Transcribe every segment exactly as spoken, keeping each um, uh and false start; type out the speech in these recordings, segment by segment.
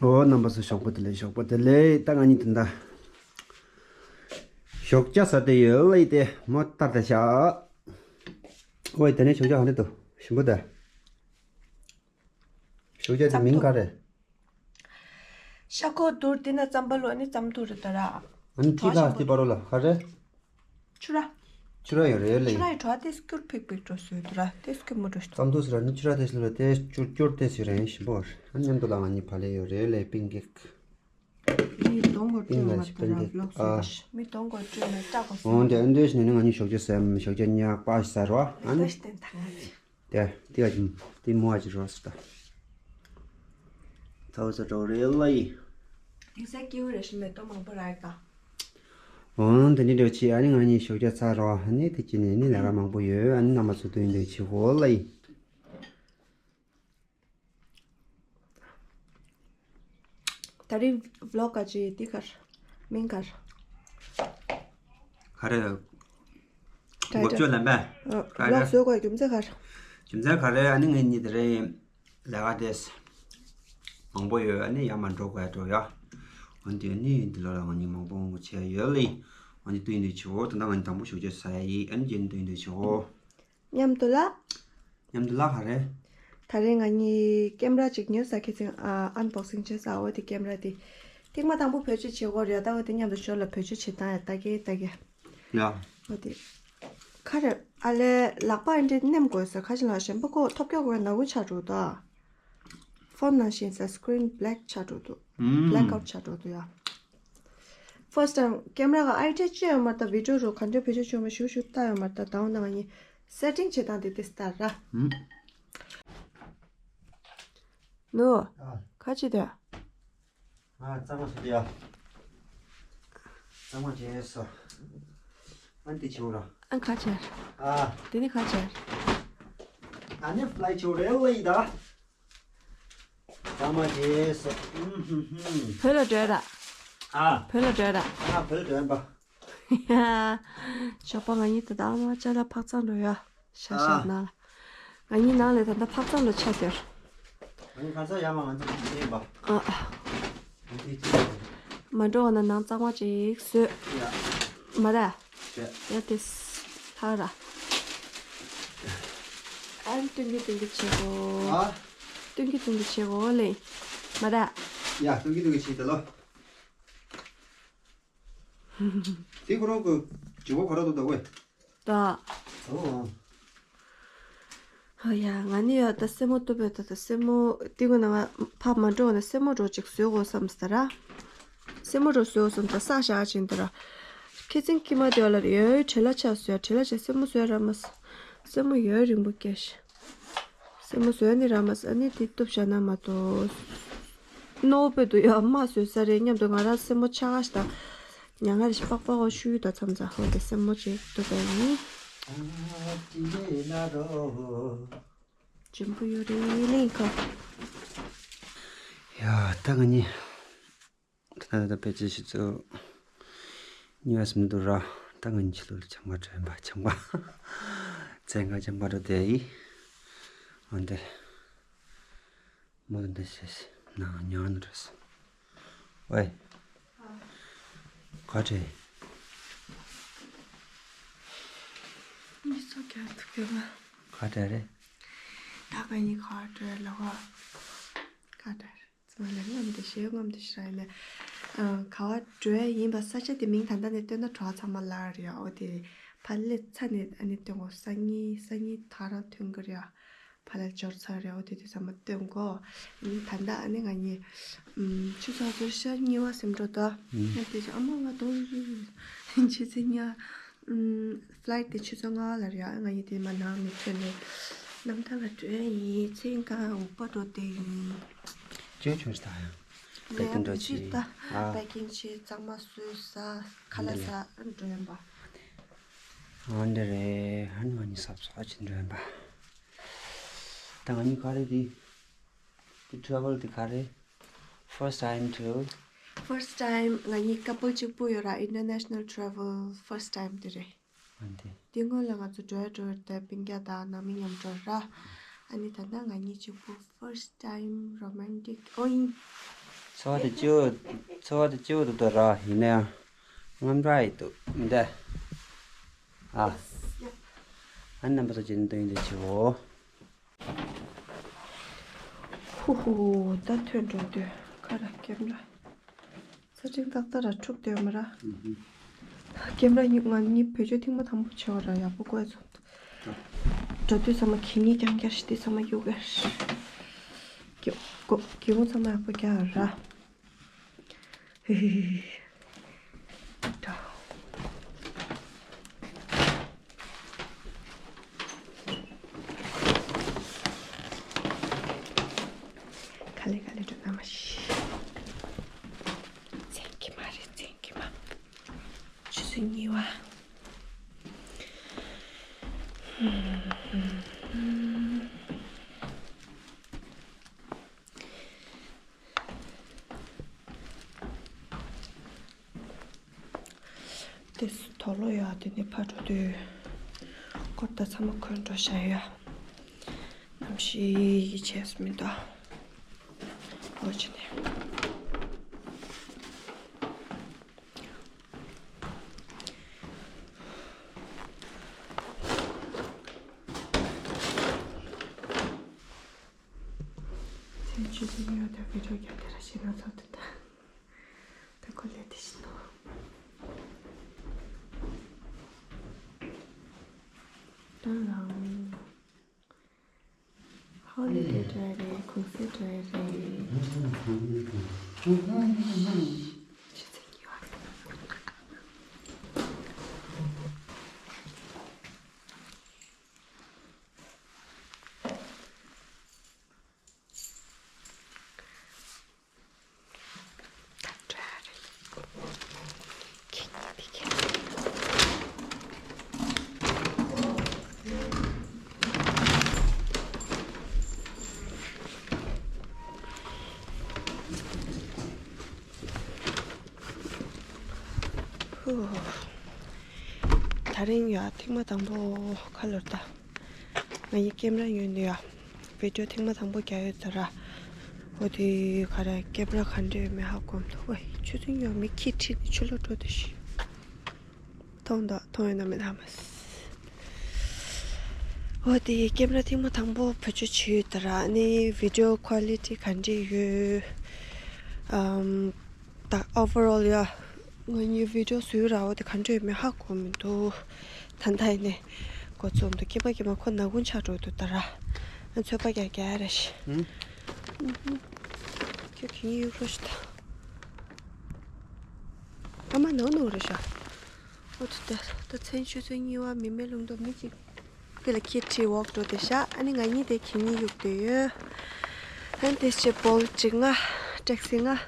ཨོ་རྣམ་པ་ཚོ་ཞོགས་པ་བདེ་ལེགས། ཞོགས་པ་བདེ་ལེགས། ད་ང་གཉིས་ད་ལྟ་ཞོགས་ཇ་ཟ་བསྡད་ཡོད་ལ་ཡི་དེ་མོ་ལྟར་ད་ཤག་ཨོ་ཡི་དེ་ནས་ཞོགས་ཇ་ག་འདྲ་འདུག་ཞིམ་པོ་དེ། ཞོགས་ཇ་དེ་མིང་ག་རེད། ཤ་ཁོག་དུར་དེ་ན་རྩམ་པ་ལོ་ནི་རྩམ་ཐུག་རེད་ད་ར། ཨ་ནི་ཁྲི་ལ་དེ་པ་རོ་ལ་ག་རེ། ཆུ་ར། ཆུ་ར་ཡོད་རེད་ལེ། ཆུ་ར་ཡི་བྲོ་བ་ཏེ་སྐྱུར་ཕིག་ཕིག་འགྲོ་སོད་དུ་ར་ཏེ་སྐྱུར་མོ་འགྲོ་ཤི། རྩམ་ཐུག་ཟེར་ར་ནི་ཆུ་ར་ཏེ་སི་ལ་ཏེ་སྐྱུར་སྐྱུར་ཏེ་སི་རེད་ཞིམ་པོ་རེད། ཨ་ནི་མཉམ་དུ་ལ་ང་གཉིས་བ་ལེ་ཡོད་རེད་ལེ་པིང་ཀེག་མི་གདོང་གོ་སྤྲོད་མ་ལྟ་ར་བློག་སོང་། མི་གདོང་གོ་སྤྲོད་མ་ལྟ་གོ་སོང་། འོན་ཏེ་ཨ་འདྲེ་ཞིག་ནས་ནི་ང་གཉིས་ཞོགས་ཇ་ཟ་ཞོགས་ཇ་ཉག་པ་ཞིག་ཟ་རོ། ཨ་ནི་ལྟ་ཞིག་བསྟན་ཐང་ང་གཉིས། དེ་དེ་ག་ཅིམ་དེ་མོ་ཨ་ཅི་རོ་སི་ད། ཐའོ་ས་ཏོ་རེ་ལ་ཡི། དེང་སང་སྐྱེ་བོ་རེ་ཞིག་མེ་ཏོག་མང་པོ་རག་ག་འོན་དེ་འདྲ་འདྲ་ཆེ་ཨ་ནི་ང་གཉིས་ཞོགས་ཇ་ཚར་རོ། ཨ་ནི་དེ་ཅི་ནས་ནི་ལས་ཀ་མང་པོ་ཡོད། ཨ་ནི་རྣམ་པ་ཚོ་དུས་འདི་ཆེ་བོ་ལ་ཡི། ད་རིང་བི་ལོག་ག་ཅི་དེ་གར་མིང་གར། ག་རེ། འགོ་བརྗོད་ལམ་པས། བི་ལོག་བཟོ་དགོས་རྒྱུ་མཚན་གར། རྒྱུ་མཚན་ག་རེ་ཨ་ནི་ངེད་གཉིས་དེ་རིང་ལས་ཀ་དེ་མང་པོ་ཡོད། ཨ་ནི་ཡར་མར་འགྲོ་དགོས་འགྲོ་ཡ། འོན་ཏེ་ཨ་ནི་འདི་ལོ་ལ་ང་གཉིས་མང་པོ་མང་པོ་བྱས་ཡོད་ལེ། འོན་ཏེ་དུས་འདི་ཆེ་བོ་ད་ལྟ་ང་གཉིས་དང་པོ་ཞོགས་ཇ་ཟ་ཡ་ཡིན། ཨ་ནི་རྗེས་ནས་དུས་འདི་ཆེ་བོ། མཉམ་དུ་ལ། མཉམ་དུ་ལ་ག་རེ། ད་རེས་ང་གཉིས་ཀེམ་ར་ཅིག་ཉོས་ས་ཁེ་ཚིང་ཨ་ཨན་བོག་སིང་བྱས་ས་འོ་དེ་ཀེམ་ར་དེ། ཐེངས་མ་དང་པོ་བེད་སྤྱོད་བྱེད་དགོས་རེད། ད་འོ་དེ་མཉམ་དུ་ཞོར་ལ་བེད་སྤྱོད་བྱེད་སྟངས་ཡ་ལྟ་གེ་ལྟ་གེ། ཡ། འོ་དེ། ག་རེ་ཨ་ལས་ལག་པ་ཨེ་འདྲེ་ནེམ་དགོས་ས་ཁ་ཅིག་ལ་གཞན་པ་ཁོ་ཐོབ་སྐྱོ་དགོས་ན་འུ་ཆ་འགྲོ་ད། ཕོན་ནང་བཞིན་ས་སི་ཀི་རིན་བྷེ་ལེག་ཆགས་འགྲོ་འདུག་བྷེ་ལེག་ཨའུཊ་ཆགས་འགྲོ་འདུག་ཡ། ཕར་སི་ཊི་ཊའིམ་ཀེམ་ར་ག་ཨའི་ཌི་ཡ་ཅི་ཡོད་མ་ལྟ། བི་ཌི་ཡོ་རུ་ག་འདྲ་བེད་སྤྱོད་བྱུང་མ་ཞུ་ཞུ་ལྟ་ཡོད་མ་ལྟ། ད་འོ་ན་ང་གཉིས་སེ་ཊིང་བྱེད་སྟངས་དེ་དེ་ལྟར་ར། ནུ། ཨ། ག་ཅི་དེ། ང་གཙང་མ་བྱེད་ཡ། གཙང་མ་བྱས་སོ། ཨ་འདི་བྱེད་འོ་ར། ཨ་ག་ཅི། ཨ། དེ་ནི་ག་ཅི། ཨ་ནི་ཕི་ལའི་བྱེད་འོ་རེད་ལ་ཡི་ད། ཚང་མ་རྗེས་སུ། ཨུམ་ཧུམ་ཧུམ། བོད་ལ་འགྲོ་ཡ་ར། ཨ། བོད་ལ་འགྲོ་ཡ་ར། ཨ་བོད་ལ་འགྲོ་ཡ་པ། ཞོགས་པ་ང་གཉིས་ད་ལྟ་ཨ་མ་ཅ་ལག་འཕག་འཚག་འགྲོ་ཡ། ཤ་ཤ་ཨ། ནང་ལ། ང་གཉིས་ནང་ལ་ད་ལྟ་འཕག་འཚག་འགྲོ་ཆ་དེར། ང་གཉིས་ག་ས་ཡ་མ་ང་ཚོ་ཡིན་པ། ཨ། ང་ཚོའི་ཚོ། མ་འགྲོ་བ་ན་ནང་གཙང་མ་ཅིག་བཟོས། ཡ། མ་ར། ཡ་དེ་ལྷག་ར། ཨ་སྟོན་གི་སྟོན་གི་བྱེད་གོ། ཨ། སྟོན་གི་སྟོན་གི་བྱེད་གོ་ལེ། མ་ར། ཡ་སྟོན་གི་སྟོན་གི་བྱེད་དེ་ལོ། དེ་ཁོ་རང་གི་ཇི་བོ་ཁོ་རང་དུ་དོ་བས། ད། ཨོ། ཨོ་ཡ་ང་ནི་ཡ་ད་སེན་མོ་གཏུབ་པའི་ད་ད་སེན་མོ་དེ་གོ་ན་ང་ཕ་མ་འགྲོ་ན་སེན་མོ་རོ་ཅིག་བཟོས་གོ་བསམ་ས་ར། སེན་མོ་རོ་བཟོས་གོ་བསམ་ད་ས་ཞག་ཅིག་འདི་ར། ཁེ་ཚིང་ཁི་མ་དེ་བ་ལ་ཡོད་བྲེལ་ལ་ཆ་བཟོས་བྲེལ་ལ་ཆ་སེན་མོ་བཟོས་ར་མ་ས། སེན་མོ་ཡོད་རིང་པོ་སྐྱེ་ཤི། སེན་མོ་བཟོས་ནི་ར་མ་ས་ནི་དེ་གཏུབ་བྱ་ན་མ་གཏོགས། ནོ་པེ་དུ་ཡ་མ་བཟོས་ས་རེད་སྙམ་དུ་ང་ར་སེན་མོ་ཆ་ག་ཤི་ད། ཉང་ང་རེ་ཞིག་པག་པག་འོ་ཤུ་ཡུ་ད་མཚམས་ཚ་ཧོ་དེ་སེན་མོ་ཅིག་ཏུ་བས་ནི། ཅིམ་པོ་ཡོ་རེ་ལེན་ཁ། ཡ་ད་ང་གཉིས། ད་ད་ད་ཕལ་ཆེར་ཞིག་ཚོ། གཉིས་པ་སུམ་དུ་ར། ད་ང་གཉིས་ལོ་ལ་ཆང་པ་དྲན་པ་ཆང་པ། ཚན་ཁ་ཆང་པ་རོ་དེ་ཡི། འོན་ཏེ། མོ་འདི་ཤེས་ན་ཉང་ནུ་རེས། ཝེ། ག་ཏྲེ། མི་ཚོ་ག་ཐུག་གི་མ། ག་ཏྲེ་རེད། ད་ག་ནི་ག་ཏྲེ་ལ་བ། ག་ཏྲེ། ཚང་ལ་ངམ་དེ་ཤེས་ངམ་དེ་ཤེས་ལ། ག་བ་འགྲོ་ཡ་ཡིན་པ་ས་ཆ་དེ་མིང་ད་ལྟ་ནས་བཏོན་ན་གྲོགས་ཚང་མ་ལ་རེད་ཡ། འོ་དེ་ཕ་ལེ་ཚ་ནས་ཨ་ནི་སྟོན་གོ་སང་ཉིན་སང་ཉིན་ད་རང་ཐོན་གི་རེད་ཡ། ཕ་ལ་འབྱོར་ཚར་རེད། འོ་དེ་དུས་ཚང་མ་སྟོན་གོ། ཨ་ནི་ད་ལྟ་ཨ་ནི་ང་གཉིས། ཨམ། ཆུ་ཚོད་ཟུར་ཤར་གཉིས་པ་སེམས་འགྲོ་ད། ཨ་དེ་ཚོ་ཨ་མ་ང་དོ་རུ་རུ་རུ། ཆུ་ཚོད་ལྔ། ཨམ། ཕི་ལའིཊ་དེ་ཆུ་ཚོད་ལྔ་ལ་རེད་ཨ། ང་གཉིས་དེ་མ་ནང་ནས་ཐོན་ནས། གནམ་ཐང་ལ་འགྲོ་ཡ་ཡིན། ཚེ་འགའ་འུག་པ་འགྲོ་བསྡད་ཡིན། ཅོ་ཅོ་ས་ཡང་། པེ་ཀིང་འགྲོ་ཆེ། ད་ཨ། པེ་ཀིང་བྱེད་གཙང་མ་བཟོས་ཟ། ཁ་ལག་ཟ་འགྲོ་ཡིན་པ། ཨ་འདི་རེད། ཨ་ནི་ང་གཉིས་གཟབ་གཟབ་བྱེད་འགྲོ་ཡིན་པ། ད་ང་གཉིས་ག་རེ་དེ། དེ་ཊ་རེ་ཝལ་དེ་ག་རེ། First time to. First time ང་གཉིས་ཀ་པལ་གཅིག་པུ་ཡོད་ར། International travel first time དེ་རེད། ཨ་འདི། དེ་སྔོན་ལ་ང་ཚོ་འགྲོ་ཡ་འགྲོ་ཡ་དེ་སྤུན་ཀྱག་དང་ནང་མི་མཉམ་འགྲོ་ར། ཨ་ནི་ད་ལྟ་ང་གཉིས་གཅིག་པུ་first time romantic ཨོ་ཡིན། ཚོར་བ་དེ་སྐྱིད་པོ། ཚོར་བ་དེ་སྐྱིད་པོ་འདུག་ད་ར། ཡིན་ན་ཡང་རྔམ་དྲག་ཡི་འདུག་འདི། ཨ། ཨ་ནི་རྣམ་པ་ཚོ་བྱེད་ན་སྟོན་དེ་བྱེད་འོ། ཧུ་ཧུ། ད་ཐོན་འགྲོ་དུས་ཁ་ར་ཀེམ་ར། ས་ཕྲེང་ཏག་ཏག་ར་འཁྲུག་དེ་མ་ར། ཀེམ་ར་ཉུག་ང་གཉིས་བེད་སྤྱོད་ཐེངས་མ་དང་པོ་བྱེད་པ་ར། ཡག་པོ་བཀོད་ཚོད། འགྲོ་དུས་ཚང་མ་གད་སྙིགས་རྐྱང་རྐྱང་ཞིག་དེ་ཚང་མ་གཡུག་གར། སྒེའུ་ཁུང་ཚང་མ་ཡག་པོ་རྒྱག་ར། ཧི་ཧི་ཧི། འགྲོ། ག་ལེ་ག་ལེ་འགྲོ་ན་མ་ཤི། བཙན་གྱི་མ་རེད། བཙན་གྱི་མ། ཆུ་ཚོད་གཉིས་པ། དེ་སུ་དོ་ལོ་ཡ། དེ་ནས་ཕར་འགྲོ་དུས་སྐོར་ད་ཚང་མ་གོན་འགྲོ་བཞག་ཡ། གནམ་གཤིས་ཡིད་ཆེས་མི་འདུག་འོ་ཅི་ནས། ཚེ་ཆུ་ཚོད་ཉི་ཤུ་དང་བི་ཌིའོ་རྒྱབ་དེ་ར་ཤེས་ན་ཚོགས་དེ་ད། ད་ཁོ་ལས་དེ་ཤི་ནོ། ད་རང་ཧོ་ལི་ཌེ་འདྲ་རེད། གུང་སེང་འདྲ་རེད། ཆུ་ཚོད་གཉིས་པ། ཧུ། ད་རིང་ཡ་ཐེངས་མ་དང་པོ་ཁ་ལོར་ད། ང་ཡི་ཀེམ་ར་ཡོད་འདི་ཡ། བི་ཌིའོ་ཐེངས་མ་དང་པོ་རྒྱག་ཡོད་ད་ར། འོ་དེ་ག་ར་ཀེམ་ར་ག་འདྲ་ཡོད་མེད་ཧ་གོ་མི་འདུག་ཝེ། ཆུ་ཚོད་ཉི་ཤུ་མི་ཁྱི་ཁྲིད་ནས་ཆུ་ལོག་འགྲོ་དུས་ཤི། མཐོང་འདུག་མཐོང་ཡོད་ན་མེད་ན་མ། འོ་དེ་ཀེམ་ར་ཐེངས་མ་དང་པོ་བེད་སྤྱོད་བྱས་ཡོད་ད་ར། ཨ་ནི་བི་ཌིའོ་ཀོ་ལི་ཊི་ག་འདྲ་ཡོད། ཨམ། ད་ཨོ་ཝར་ཨོལ་ཡ། ང་གཉིས་བི་ཌིའོ་བཟོས་ར། འོ་དེ་ག་འདྲ་ཡོད་མེད་ཧ་གོ་མི་འདུག་ད་ལྟ་ཡིན་ནས་འགོ་རྩོམ་འདུག་སྐྱེས་པ་སྐྱེས་མ་ཁོ་ན་དགུང་ཆགས་འགྲོ་འདུག་ད་ར། ང་ཚོད་པ་རྒྱག་རྒྱག་ར་ཤི། ཧུམ། ཁྱོད་གིས་གཡུག་རོགས་ཤིག་ད། ཨ་མ་ནོ་ནོ་རེད་ཤག་འོ་དེ་ད་ད་མཚན་ཆུ་ཚོད་གཉིས་པ་མི་མེད་ལུང་སྟོང་མི་གཅིག་དེ་ལ་ཁྱི་ཁྲིད་འོག་འགྲོ་དེ་ཤག་ཨ་ནི་ང་གཉིས་དེ་གད་སྙིགས་གཡུག་བསྡད་ཡོད། ཨ་ནི་དེ་བྱས་བོལ་ཊི་ལྔ། ཊེག་སི་ལྔ།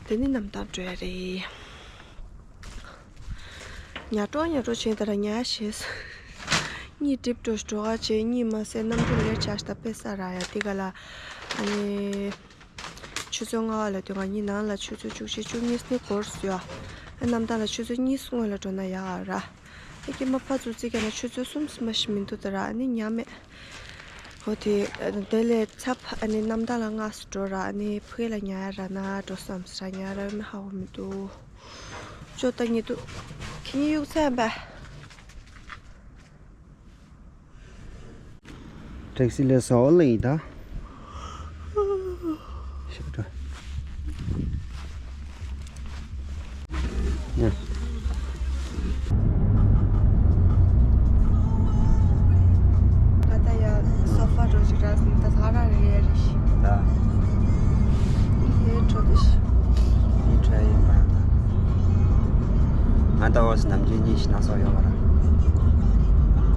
དེ་ནི་གནམ་ཐང་འགྲོ་ཡ་རེད། ཉལ་འགྲོ་ཉལ་འགྲོ་བྱས་ད་ར་ཉལ་ཤེས། གཉིད་སྒྲིབ་འགྲོ་འགྲོ་ག་བྱས་གཉིད་མ་སད། གནམ་གྲུ་ལེ་ཆགས་ཤག་ད་དཔེ་ས་ར་ཡ་དེ་ག་ལ། ཨ་ནི། ཆུ་ཚོད་ལྔ་པ་ལ་དུས་ང་གཉིས་ནང་ལ་ཆུ་ཚོད་བཅུ་གཅིག་བཅུ་གཉིས་ནི་འགོར་སོང་ཡ། ཨ་གནམ་ཐང་ལ་ཆུ་ཚོད་གཉིས་སྔོན་ལ་འགྲོ་ན་ཡག་ར། ཨ་སྐྱེས་མ་ཕར་ཚུར་རྩིས་རྒྱག་ན་ཆུ་ཚོད་གསུམ་མ་ཞིག་མི་འདུག་ད་ར། ཨ་ནི་ཉལ་མེད། འོ་དེ་དེ་ལས་ཚབ་ཨ་ནི་གནམ་ཐང་ལ་སྔ་སུ་འགྲོ་ར། ཨ་ནི་ཕ་གི་ལ་ཉལ་ཡ་ར་ན་འགྲོ་བསམ་ས་ར། ཉལ་ར་མི་ཧ་གོ་མི་འདུག་ཅོ་ད་ཉི་དུ་ཁྱི་གཡུག་ཚར་བས། ཊེག་སི་ལས་སོ་ལེ་ཡི་ད། ཤི་ཀྲ། ཡ། ད་ལྟ་ཡ་སོ་ཕ་འགྲོ་ཅིག་ར་སོང་། ད་ས་ར་རེ་རེ་ཤི། ད། ཡེ་འགྲོ་དེ་ཤི། ཡེ་འགྲོ་ཡེ་མ་ད། ང་ད་འོ་སི་ནམ་རྒྱུན་གཉིས་ཤི་ན་སོ་ཡོད་པ་ར།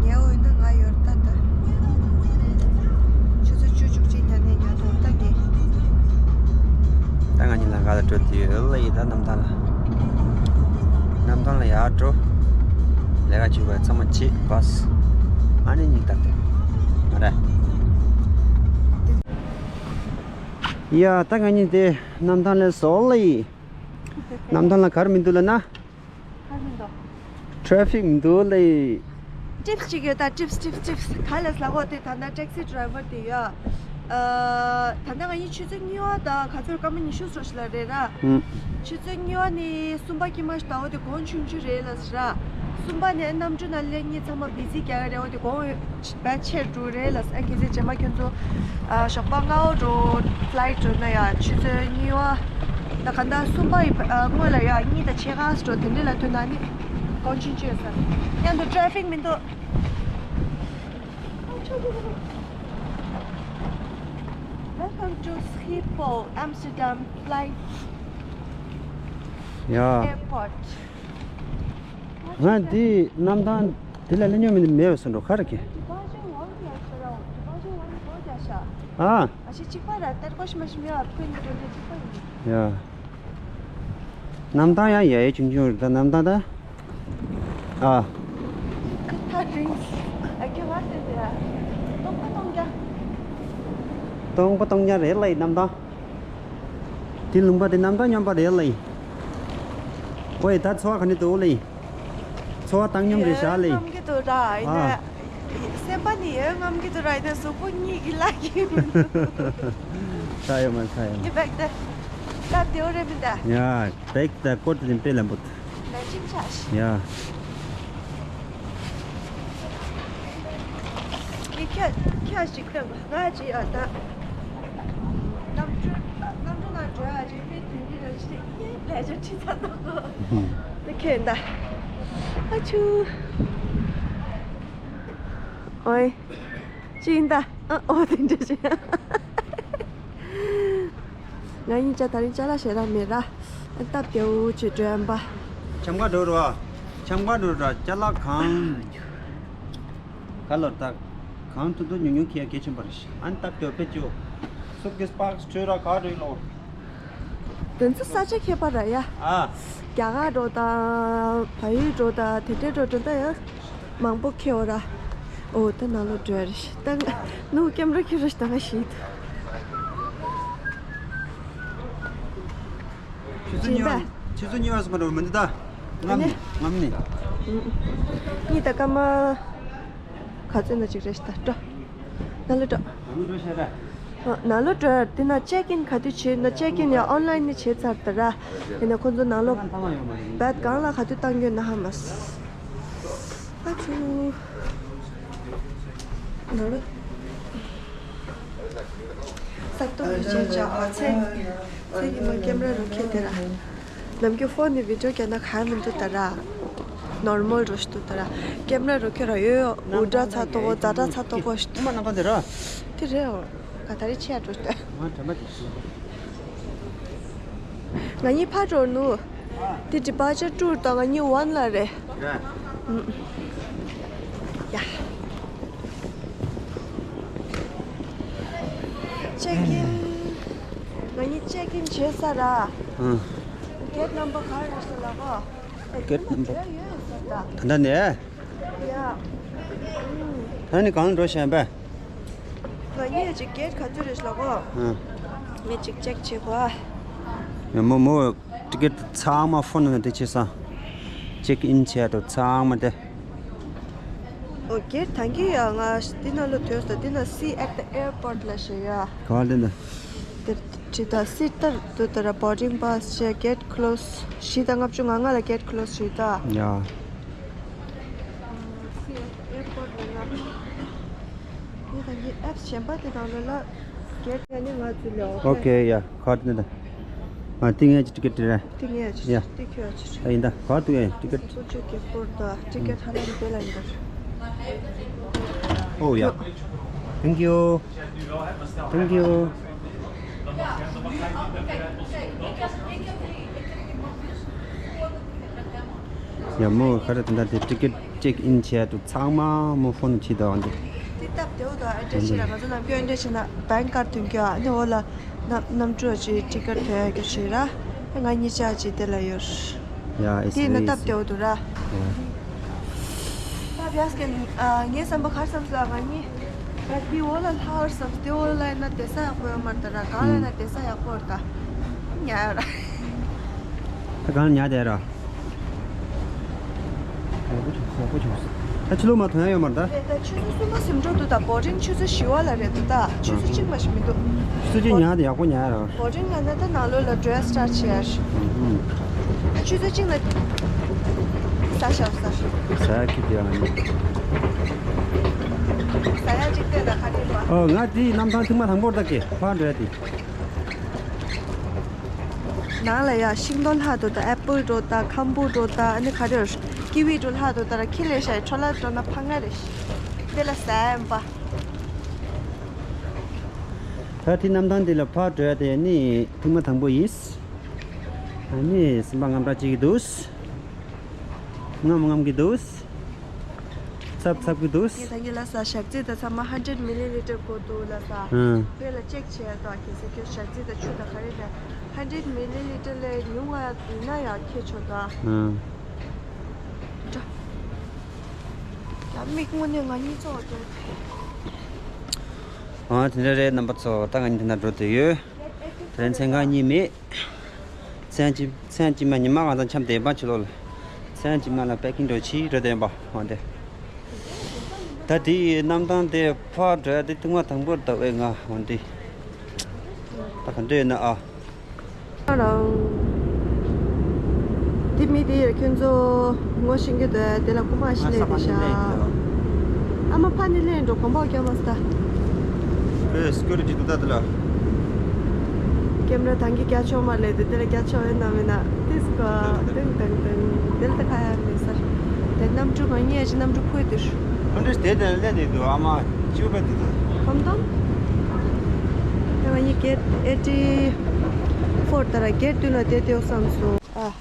ཉལ་འོ་ཡིན་ན་ང་ཡོད་ད་ད། ཆུ་ཚོད་བཅུ་བཅུ་གཅིག་ཉལ་ནས་ཉལ་ཐོག་ད་ངས། ད་ང་གཉིས་ལ་ག་ལ་འགྲོ་དུས་ལ་ཡི་ད་གནམ་ཐང་ལ། གནམ་ཐང་ལ་ཡར་འགྲོ། ལས་ཀ་བྱེད་པ་ཚང་མ་བྱེད་བས། ཨ་ནི་གཉིད་ད་དེ། ང་ར། ཡ་ད་ང་གཉིས་དེ་གནམ་ཐང་ལ་སོ་ལེ་ཡི། གནམ་ཐང་ལ་གར་མི་འདུག་ལ་ན། གར་མི་འདུག་ཊེ་ཕིག་མི་འདུག་ལེ། ཊིབ་སི་གཅིག་ཡོད་ད། ཊིབ་སི་ཊིབ་སི་ཊིབ་སི། ག་ལ་ལ་འོ་དེ་ད་ན་ཊེག་སི་ཌི་རའི་ཝར་དེ་ཡོད། ཨ། ད་ལྟ་ང་གཉིས་ཆུ་ཚོད་གཉིས་པ་དང་ག་ཚོད་སྐར་མ་ཉི་ཤུ་ཙམ་ཞིག་ལ་རེད་ར། ཨུམ། ཆུ་ཚོད་གཉིས་པ་ནས་གསུམ་པ་ཀྱི་མ་ཞིག་ལྟ་བུ་དེ་གོང་ཆུང་ཆུང་རེད་ལ་ཟེར་ར། གསུམ་པ་ནས་གནམ་གྲུ་ནང་སླེབས་མཁན་ཚང་མ་བི་ཟི་རྒྱག་གི་རེད། འོ་དེ་གོང་བས་ཆེར་འགྲོ་རེད་ལ་ཟེར། ཨ། གལ་སྲིད་རྗེས་མ་ཁྱོད་ཚོ་ཨ་ཞོགས་པ་སྔ་པོ་འགྲོ་ཕ་ལའི་ཊི་འགྲོ་ན་ཡ་ཆུ་ཚོད་གཉིས་པ་ད་ག་ད་གསུམ་པ་ཡི་ཨ་སྔོན་ལ་ཡ་གཉིས་དང་ཕྱེད་ཀ་ཙམ་འགྲོ་དེ་འདྲ་ལ་ཐོན་ན་ནི་གོང་ཆུང་ཆུང་ཡོད་ས། མཉམ་དུ་ཊེ་ཕིག་མི་འདུག Welcome to Schiphol, Amsterdam flight ཡ། airport. ང་འདི་གནམ་ཐང་འདི་ལ་སླེབས་མྱོང་མེད་མེད་པ་སོང་འགྲོ་ག་རེ་གི། Departure one ཡ་ཤོ་ར། Departure one གོ་རྒྱ་ཤ། ཨ། ཨ་ཤི་གཅིག་པ་ར་ཏར་གོ་ཤི་མ་ཤི་མི་ཡ་ཕུ་ནི་གོ་རྒྱ་གཅིག་པ་ཡིན། ཡ། གནམ་ཐང་ཡང་ཡ་ཡ་ཆུང་ཆུང་རེད་ད་གནམ་ཐང་ད། ཨ། ཐག་རིང་། ཨ་ཁྱོད་ང་བསྟན་ཏེ་ཡ། སྟོང་པ་སྟོང་རྒྱ། སྟོང་པ་སྟོང་རྒྱ་རེད་ལ་ཡི་གནམ་ཐང་། དེ་ལུང་པ་དེ་གནམ་ཐང་སྙོམས་པ་རེད་ལ་ཡི། ཨོ་ཡི་ད་ཚོར་བ་ག་ནས་འདུག་ལ་ཡི། ཚོར་བ་བཏང་སྙོམས་རེད་བཞག་ལ་ཡི། ཨེ་རྔམ་གི་འདུག་ར་ཡིན་ན། ཨ། སེམས་པ་ནི་ཨེ་རྔམ་གི་འདུག་ར་ཡིན་ན་གཟུགས་པོ་གཉིས་ཀྱི་ལ་ཡི། ས་ཡོད་མ་ས་ཡོད་མ། ཡི་བེག་ཏེ། སྟབས་བདེ་བོ་རེད་མི་འདའ། ཡ། བེག་ད་ཀོ་ཏི་དེ་དཔེ་ལ་འབུད། ལ་ཅིག་ཆ་ཤི། ཡ། ཁྱེད་ཁྱ་ཁྱ་ཞིག་ལྟ་བ་ང་ཅི་ཨ་ད། གནམ་གྲུ་གནམ་གྲུ་ནང་འགྲོ་ཡ་ཅིག་དཔེ་དེ་འདྲ་རེད་ཅི་ལས་ཅི་ཁྲི་ཚ་ཏོག་ཏོ། དེ་ཁྱེད་ད། ཨ་ཆུ། ཨོའི། ཅི་ཡིན་ད། ཨ་ཨོ་དེ་འདྲ་ཅི། ང་གཉིས་ཅག་ད་རིང་ཅ་ལག་ཞེ་དྲག་མེད་ར། སྟབས་བདེ་བོ་བྱེད་འགྲོ་ཡམ་པ། ཆམ་ག་འགྲོ་རོ། ཆམ་ག་འགྲོ་རོ་ཅ་ལག་གང་། ག་ལོར་ད། གང་ཐུབ་ཐུབ་ཉུང་ཉུང་ཁྱེར་གལ་ཆེན་པོ་རེད། ཨན་སྟབས་བདེ་བོ་དཔེ་བཅུ། སུབ་ཀེས་པགས་ཁྲོས་ར་ག་རེ་ལོ། དེ་ཚོ་ས་ཆ་ཁྱད་པར་ར་ཡ། ཨ། རྒྱ་གར་འགྲོ་དང་བལ་ཡུལ་འགྲོ་དང་དེ་འདྲའི་འགྲོ་དོན་དག་ཡང་མང་པོ་ཁེལ་བ་ར། ཨོ་ད་ནང་ལོགས་འགྲོ་ཡ་རེད་ད། ནུ་ཀེམ་ར་ཁྱེར་ར་ཞིག་ད་ང་ཤི་འདུག་ཆུ་ཚོད་གཉིས་པ་ཆུ་ཚོད་གཉིས་པ་སོང་མ་འགྲོ་མི་འདུག་ད། ལྔ་ནི་ལྔ་ནི། གཉིས་ད་སྐར་མ་ག་ཚོད་ན་ཅིག་རེད་ད་འགྲོ། ནང་ལོགས་འགྲོ། ནང་ལོགས་འགྲོ་ཤ་ད། ནང་ལོགས་འགྲོ་ཡ་དེ་ན་ཅེག་ཨིན་ག་དུས་བྱེད་ན་ཅེག་ཨིན་ཡ་ཨོན་ལའིན་ནས་བྱེད་ཚར་ད་ར། དེ་ན་ཁོ་ཚོ་ནང་ལོགས་བད་གང་ལ་ག་དུས་བཏང་རྒྱུ་ན་ཧ་མ་སི། ཨ་ཆུ། ནང་ལོགས། ས་སྟོང་གི་ཆེ་ཆ་ཨ་ཚེ། ཚེ་གི་མ་ཀེམ་ར་རུ་ཁྱེར་དེ་ར། ནམ་རྒྱུན་ཕོན་ནས་བི་ཌིའོ་རྒྱག་ན་ག་མི་འདུག་ད་ར། ནོར་མལ་རུ་ཞིག་འདུག་ད་ར། ཀེམ་ར་རུ་ཁྱེར་ར་ཡོད་ཡོད་འུར་སྒྲ་ཚ་ཏོག་གོ་ཛ་དྲག་ཚ་ཏོག་གོ་ཞིག་འདུག་མ་ནང་པ་འདི་ར། དེ་རེད་འོ། ག་ད་རེ་ཆེ་འགྲོ་ད། ང་དྲན་པ་དེ་ཤི། ང་གཉིས་ཕར་འགྲོ་ནུ། དེ་ཌི་པར་ཅར་ཊུ་དང་ང་གཉིས་ཝན་ལ་རེད། ར། ཨུམ། ཡ། ཅེག་ཨིན། ང་གཉིས་ཅེག་ཨིན་བྱས་ས་ར། ཨུམ། གེ་ཊི་ནམ་བར་ག་རེ་རེད་ཟེར་ལ་གོ། གེ་ཊི་ནམ་བར། ཡོད་ཡོད་ཟེར་ད། ད་ལྟ་ནས། ཡ། ཨུམ། ད་ནི་གང་འགྲོ་བཞིན་པས། ང་གཉིས་ཀྱི་གེ་ཊི་ག་ཚོད་རེད་ལ་གོ། ཨུམ། ངས་ཅིག་ཅེག་བྱེད་གོ་ཨ། ཡ་མོ་མོ། ཊི་ཀེ་ཊི་ཚང་མ་ཕོན་ནང་དེ་བྱས་ས། ཅེག་ཨིན་བྱས་དོ་ཚང་མ་དེ། ཨོ་གེ་ཊི་ད་གིན་ཡ་ང་འདི་ནང་ལོ་ཐོས་སོ་འདི་ན་see at the airport ལ་ཞེས་ཡ། ག་ལེ་ན། དེ་ཁྲི་ད་སི་ཏར་དུ་དར་བོར་ཌིང་པཱ་སི་ཅེ་གེ་ཊི་ཁི་ལོ་སི་བཞི་དང་ལྔ་བཅུ་ང་ལྔ་ལ་གེ་ཊི་ཁི་ལོ་སི་བྱེད་ད། ཡ། སི་ཨེར་པོར་ཊི་ལ་ང་། ངས་ད་ངའི་ཨེབ་གཞན་པ་དེ་ནང་ལོ་ལ་གེ་ཊི་ནས་ང་ཚུར་ལ་ཨོ་ཁེ། ཡ་ཁ་ཏི་ནི་ད། ང་ཏི་ངའི་ཅི་ཊི་ཀེ་ཊི་རེད། ཏི་ངའི་ཅི་ཡ། ཏི་ཁྱོད་ཅི། ཨ་ཡིན་ད་ག་ཏུ་ཡ་ཊི་ཀེ་ཊི། ཀོ་ཅོ་གེ་པོར་ད་ཊི་ཀེ་ཊི་ཧ་ལམ་དེ་ལ་ཡིན་ད། ཨོ་ཡ། Thank you. Thank you. ཡ་མོ་ག་རེ་ད་ལྟ་དེ་ཊི་ཀེ་ཊི་ཅེག་ཨིན་བྱས་དུ་ཚང་མ་མོ་ཕོན་བྱེད་དང་འདི། དེ་སྟབས་བདེ་བོ་དང་ཨེ་འདྲ་ཞིག་ལ་ང་ཚོ་ནམ་རྒྱུན་ཨེ་འདྲ་ཞིག་ན་བེང་ཀར་ཐོན་རྒྱུ་ཨ་ནི་འོ་ལ་གནམ་གནམ་གྲུ་ཅིག་ཊི་ཀེ་ཊི་ཐོན་རྒྱུ་ཞིག་ར་ང་གཉིས་ཆ་ཅིག་དེ་ལ་ཡོད། ཡ་ཨེ་དེ་ཡིན་ན་སི་སྟབས་བདེ་བོ་འདུག་ར། ཡ། ད་བྱས་ཀྱང་ཨ་ངའི་བསམ་པ་ག་རེ་བསམ་སོང་ང་གཉིས། ད་དེ་འོག་ལ་ལྷག་བསམ་སོང་། དེ་འོག་ལ་ཡིན་ན་བསྡད་ས་ཡག་པོ་ཡོད་མ་རེད་ད་ར། གང་ལ་ཡིན་ན་བསྡད་ས་ཡག་པོ་རེད་ད། ཉལ་ཡོད་ར། ད་གང་ལ་ཉལ་བསྡད་ར། ཡག་པོ་བྱུང་སོང་། ཡག་པོ་བྱུང་སོང་། ད་ཕྱི་ལོགས་མ་ཐོན་ཡ་ཡོད་མ་རེད་ད། རེད་ད། ཆུ་ཚོད་གསུམ་པ་ཟིན་འགྲོ་འདུག་ད་བོ་ཊིང་ཆུ་ཚོད་བཞི་པ་ལ་རེད་འདུག་ད་ཆུ་ཚོད་གཅིག་མ་ཞིག་མི་འདུག་ཆུ་ཚོད་གཅིག་ཉལ་དེ་ཡག་པོ་ཉལ་ཡ་རེད། བོ་ཊིང་ལ་ན་ད་ནང་ལོགས་ལ་འགྲོ་ཡ་སི་ཊར་བྱེད་ཡ་རེད། ཆུ་ཚོད་གཅིག་ལ་ཟ་ཤག་ཟ་ཤག་ཟ་ཡ་ཁྱི་དེ་ཡང་ཡིན། ཟ་ཡ་གཅིག་བལྟས་ད་ག་རེ་རེད་པ། ཨོ་ང་དེའི་གནམ་ཐང་ཐེངས་མ་དང་པོར་ད་ཀྱེ་ཕར་འགྲོ་ཡ་དེ། ནང་ལ་ཡ་ཤིང་ཏོག་ལྷག་འདུག་ད་ཨེ་པལ་འགྲོ་ད་ཁམ་བུ་འགྲོ་ད་ཨ་ནི་ག་རེ་ཀི་ཝི་འགྲོ་ལྷག་འདུག་ད་ར་ཁྱི་ལས་ཤ་ཡི་འཕྲོ་ལ་འགྲོ་ན་ཕ་ང་རེ་ཤི་དེ་ལ་ཟ་ཡ་ཡིན་པ། ད་དེ་གནམ་ཐང་དེ་ལ་ཕར་འགྲོ་ཡ་དེ་ནི་ཐེངས་མ་དང་པོ་ཡིན། ཨ་ནི་སེམས་པ་དངངས་སྐྲག་སྐྱེ་གི་འདུག་དངངས་དངངས་ཀྱི་འདུག་ཚབ་ཚབ་ཀྱི་འདུག་ངས་ད་གིན་ལ་ས་ཞག་རྩི་ད་ཚང་མ་ཧན་ཌེཌ་མི་ལི་ལི་ཊར་དགོས་འདུག་ལ་ས། ཨང་། དེ་ལ་ཅེག་བྱས་ད་གལ་སྲིད་ཁྱོད་ཞག་རྩི་ད་ཆུ་ད་ག་རེ་ད་ཧན་ཌེཌ་མི་ལི་ལི་ཊར་ལས་ཉུང་བ་ཡིན་ན་ཡང་ཁྱེད་ཆོག་ད། ཨང་། འདྲ། ཡ་མིག་དངོས་གནས་ང་གཉིས་ཚོ་འདྲ། ཨང་། དེ་འདྲ་རེད་རྣམ་པ་ཚོ། ད་ང་གཉིས་དེ་འདྲ་འགྲོ་བསྡད་ཡོད། དེ་རིང་མཚན་གང་གཉིད་མེད། མཚན་གཅིག་མཚན་གཅིག་མ་ཉི་མ་གང་ཚང་འཁྱམས་བསྡད་པ་ཕྱི་ལོགས་ལ། མཚན་གཅིག་མ་ལ་པེ་ཀིང་འགྲོ་ཕྱིར་འགྲོ་བསྡད་པ་འོན་ཏེ། ད་དེའི་གནམ་ཐང་དེ་ཕར་འགྲོ་ཡ་དེ་ཐེངས་མ་དང་པོར་ལྟ་བས་ང་འོན་ཏེ། ད་ག་འདྲ་ཡོད་ན་ཨ། རང་། དེ་མི་དེ་ཡར་ཁྱོད་ཚོ་ངོ་ཤེས་ཀྱི་འདུག་དེ་ལ་རྐུ་མ་ཞིག་སླེབས་བསྡད་ཤག་ཨ་མ་ཕ་ནི་ལེན་འགྲོ་གོམ་པ་རྒྱག་མ་སྟ། ཁོས་སི་ཀུ་རི་ཊི་འདུག་ད་དེ་ལ། ཀེམ་ར་ཐང་གི་རྒྱ་ཆོག་མ་ལས་དེ་དེ་ལ་རྒྱ་ཆོག་ཡོད་ན་མེད་ན་ཏིས་ཀ་ཏིང་ཏིང་ཏིང་དེ་ལ་ད་ཁ་ཡ་མེད་སར། དེ་གནམ་གྲུ་གང་ཉལ་ཅི་གནམ་གྲུ་ཁོས་དེར། ཨ་འདྲས་དེ་དེ་ལ་སླེབས་བསྡད་འདུག་ཨ་མ་ཅིའུ་པ་དེ་དེ། གོམ་དང་། དེ་ང་གཉིས་གེ་ཊི་ཨེ་ཊི་ཕོར་ལྟར་གེ་ཊི་བདུན་ལ་བསྡད་དེ་ཡོད་བསམ་སོང་ཨ།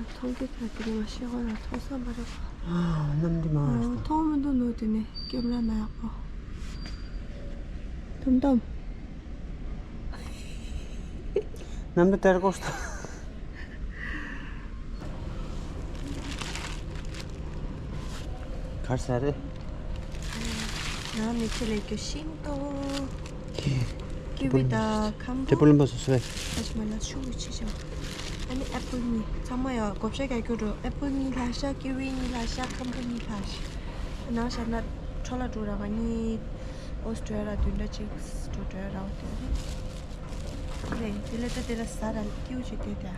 མཐོང་གི་ཐད་དེ་ནས་མ་ཤེས་ཁོ་ལ་མཐོང་བསམ་པ་རེད། ཨ་གནམ་གྲུ་མ་ཨ་མཐོང་མི་འདུག་ནོ་དེ་ནས་ཀེམ་ར་མ་ཡག་པོ། དུམ་དུམ། གནམ་གྲུ་སྟེར་དགོས་སོ། གར་ས་རེད། ང་མི་ཚེ་ལས་རྒྱུ་ཤིང་ཏོག་ཀི་ཝི་དང་ཁམ་བུ། ཏྲི་པུལ་ལིམ་པ་སོ་སོའི། ད་ཅི་མ་ལ་ཆུ་བོ་ཆེ་ཆེ། ཨ་ནི་ཨེ་པུལ་གཉིས་ཚང་མ་ཡང་བགོ་བཤའ་རྒྱག་རྒྱུ་འགྲོ། ཨེ་པུལ་གཉིས་ལྷག་ཤག་ཀི་ཝི་གཉིས་ལྷག་ཤག་ཁམ་བུ་གཉིས་ལྷག་ཤག་ནང་བཞག་ན་འཕྲོ་བརླག་འགྲོ་ར། ང་གཉིས་ཨོ་སི་ཀྲི་ཡ་ལ་བདུན་ཕྲག་གཅིག་འགྲོ་འགྲོ་ར་བ་དེ་རེད། དེ་ལས་ད་དེ་ལ་ཟ་ར་ཀིའུ་ཅིག་དེ་དེ།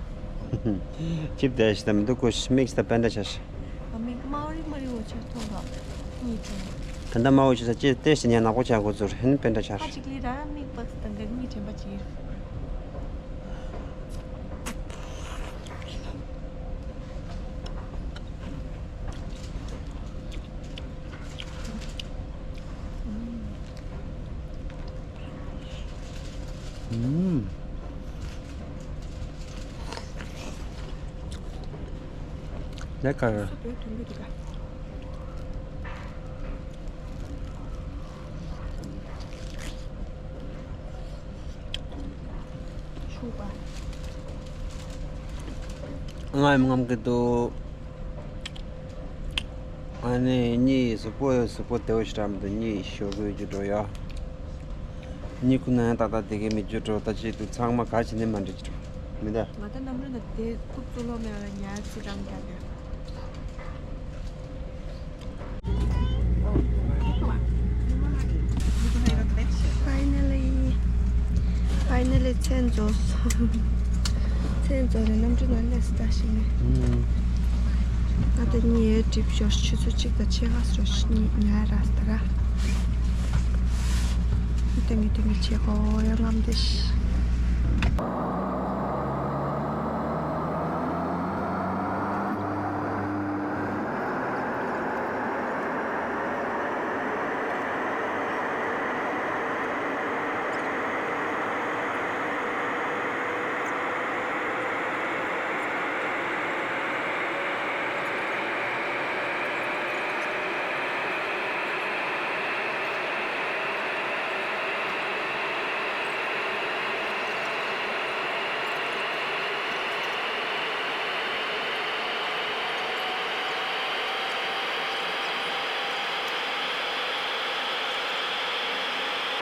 ཅིབ་དེ་ཞིག་དམ་འདུག་གོ་མིག་སི་ད་པན་ད་ཆ་ཤ། ཨ་མིག་མ་རི་མ་རི་འོ་ཆ་ཐོང་ར། གཉིས་དྲན། ད་ད་མ་འོ་ཆ་ས་ཅི་ཏེ་ཞི་ཉན་ནག་པོ་ཆ་གོ་ཚུར་ཧན་པན་ད་ཆ། ཨ་ཅིག་ལི་ར་མིག་པགས་དང་ག་གཉིས་དྲན་པ་ཅིག་ལེ་ཀར། ང་ཡང་རྔམ་གི་འདུག་ཨ་ནི་གཉིད་གཟུགས་པོ་གཟུགས་པོ་བདེ་བོ་ཞིག་རག་མི་འདུག་གཉིད་ཤོར་དགོས་རྒྱུ་འགྲོ་ཡ། གཉིད་ཁུག་ན་ཡང་ཏག་ཏག་བསྡད་ཀྱི་མེད་རྒྱུ་འགྲོ། ད་ཅི་འདུག་ཚང་མ་ག་རེ་བྱས་ནས་མ་འགྲིག་རྒྱུ་འགྲོ་མི་འདུག་ང་ད་གནམ་གྲུ་ནང་དེ་རྐུབ་བཙུགས་ལོག་མེད་ལ་ཉལ་ཚིག་རང་རྒྱག་དེ། Finally, finally མཚན་རྫོགས་སོང་། མཚན་རྫོགས་ནས་གནམ་གྲུ་ནང་སླེབས་སོང་ད་ཞིག་ནས། ཨ་ད་གཉིད་ཡོད་སྒྲིབ་ཤོར། ཆུ་ཚོད་གཅིག་དང་ཕྱེད་ཀ་ཙམ་གཉིད་ཉལ་ར་སྟ་ར། ཏིང་ངེ་ཏིང་ངེ་བྱེད་དགོས་ཡ་རྔམ་བསྡད་ཤག